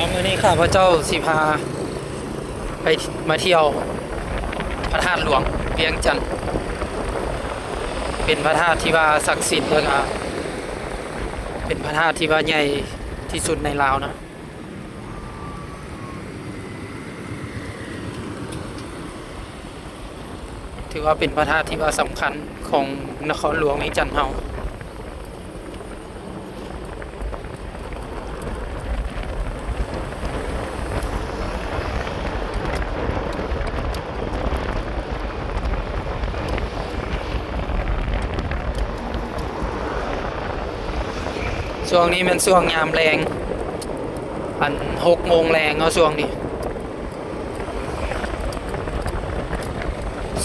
ມື້ນີ້ຂ້າພະເຈົ້າຊິພາໄປ ມາທ່ຽວພະທາດຫຼວງວຽງຈັນ ເປັນພະທາດທີ່ວ່າສັກສິດ ແລ້ວກະເປັນພະທາດທີ່ວ່າໃຫຍ່ທີ່ສຸດໃນລາວເນາະ. ຖືວ່າເປັນພະທາດທີ່ວ່າສຳຄັນຂອງນະຄອນຫຼວງວຽງຈັນເຮົາ. ຊ່ວງນີ້ແມ່ນຊ່ວງຍາມແລງ ອັນ ຫົກໂມງແລງເນາະ ຊ່ວງນີ້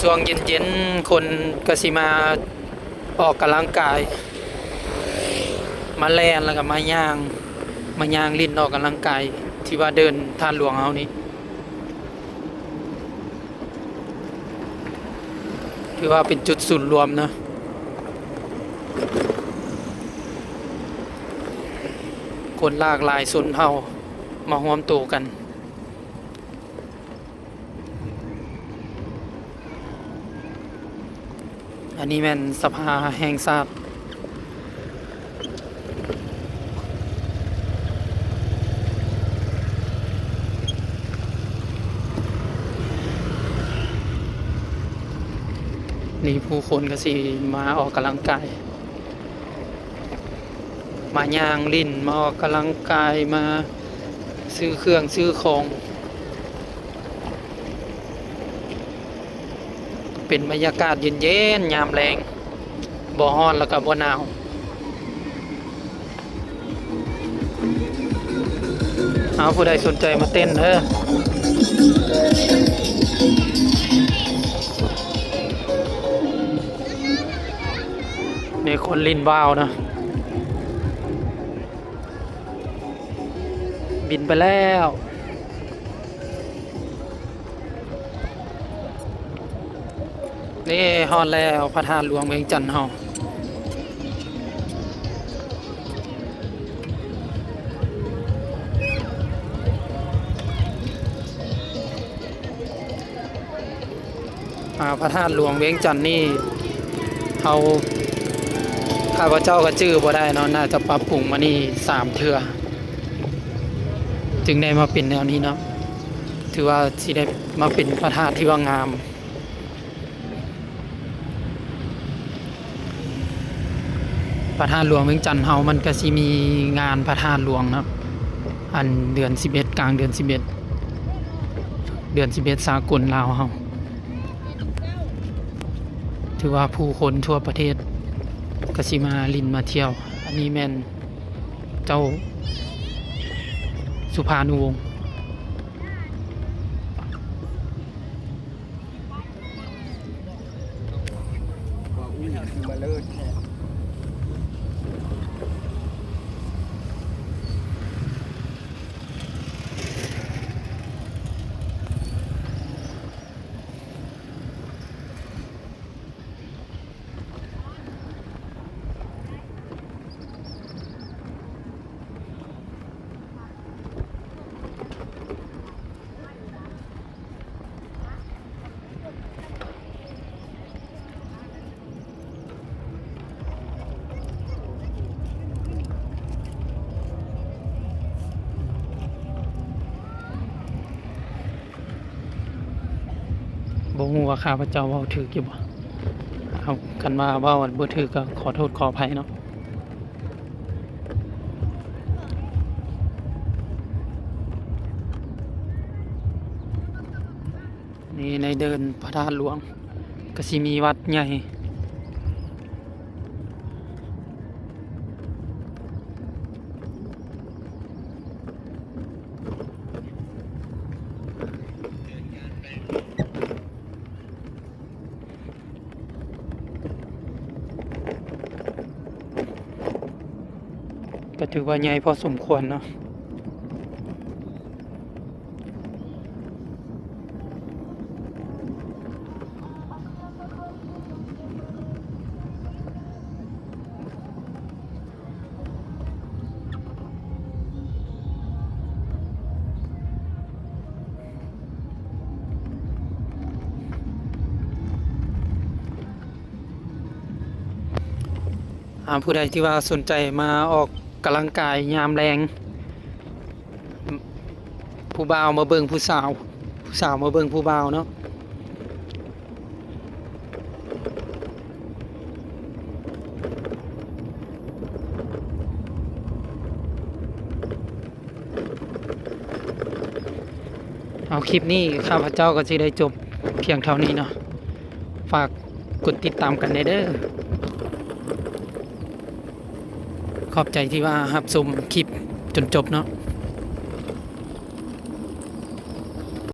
ຊ່ວງເຢັນໆ ຄົນກະຊິມາອອກກຳລັງກາຍ ມາແລ່ນ ແລ້ວກະມາຍ່າງ ມາຍ່າງຫຼິ້ນອອກກຳລັງກາຍ ທີ່ວ່າເດີ່ນທາດຫຼວງເຮົານີ້ ຖືວ່າເປັນຈຸດສູນລວມເນາະ ຄົນຫຼາກຫຼາຍຊົນເຜົ່າມາຮວມໂຕກັນ. ອັນນີ້ແມ່ນສະພາແຫ່ງຊາດ ນີ້ຜູ້ຄົນກະຊິມາອອກກຳລັງກາຍ ມາຍ່າງຫຼິ້ນ ມາອອກກຳລັງກາຍ ມາຊື້ເຄື່ອງຊື້ຂອງ ເປັນບັນຍາກາດເຢັນໆ ຍາມແລງ ບໍ່ຮ້ອນ ແລ້ວກະບໍ່ໜາວ. ເອົາ ຜູ້ໃດສົນໃຈມາເຕັ້ນເດີ ນີ້ຄົນຫຼິ້ນວ່າວນະ ບິນໄປແລ້ວ. ນີ້ຮອດແລ້ວ ພະທາດຫຼວງວຽງຈັນເຮົາ ອ່າ ພະທາດຫຼວງວຽງຈັນນີ້ ເຮົາ ຂ້າພະເຈົ້າກະຈື່ບໍ່ໄດ້ເນາະ ໜ້າຈະປັບປຸງມານີ້ສາມເທື່ອ ຈຶ່ງໄດ້ມາເປັນແນວນີ້ເນາະ ຖືວ່າຊິໄດ້ມາເປັນພະທາດທີ່ວ່າງາມ. ພະທາດຫຼວງວຽງຈັນເຮົາ ມັນກະຊິມີງານພະທາດຫຼວງເນາະ ອັນເດືອນສິບເອັດ ກາງເດືອນສິບເອັດ ເດືອນສິບເອັດສາກົນລາວເຮົາ ຖືວ່າຜູ້ຄົນທົ່ວປະເທດກະຊິມາຫຼິ້ນມາທ່ຽວ. ອັນນີ້ແມ່ນເຈົ້າສຸພານຸວົງ. ວ່າ ອຸ້ຍ ຄືມາເລີດແທ້. ບໍ່ຮູ້ວ່າຂ້າພະເຈົ້າເວົ້າຖືກຢູ່ບໍ່? ເອົາ ຄັນວ່າເວົ້າບໍ່ຖືກກໍຂໍໂທດຂໍອະໄພເນາະ. ນີ້ໃນເດີ່ນພະທາດຫຼວງ ກະຊິມີວັດໃຫຍ່. ກະຖືວ່າໃຫຍ່ພໍສົມຄວນເນາະ. ເ อ่า ผู้ใดที่ว่าสนใจมาออกกำลังกายยามแลง ผู้บ่าวมาเบิ่งผู้สาว ผู้สาวมาเบิ่งผู้บ่าวเนาะ เอา คลิปนี้ข้าพเจ้าก็สิได้จบเพียงเท่านี้เนาะ ฝากกดติดตามกันแหน่เด้อ ขอบใจที่ว่ารับชมคลิปจนจบเนาะ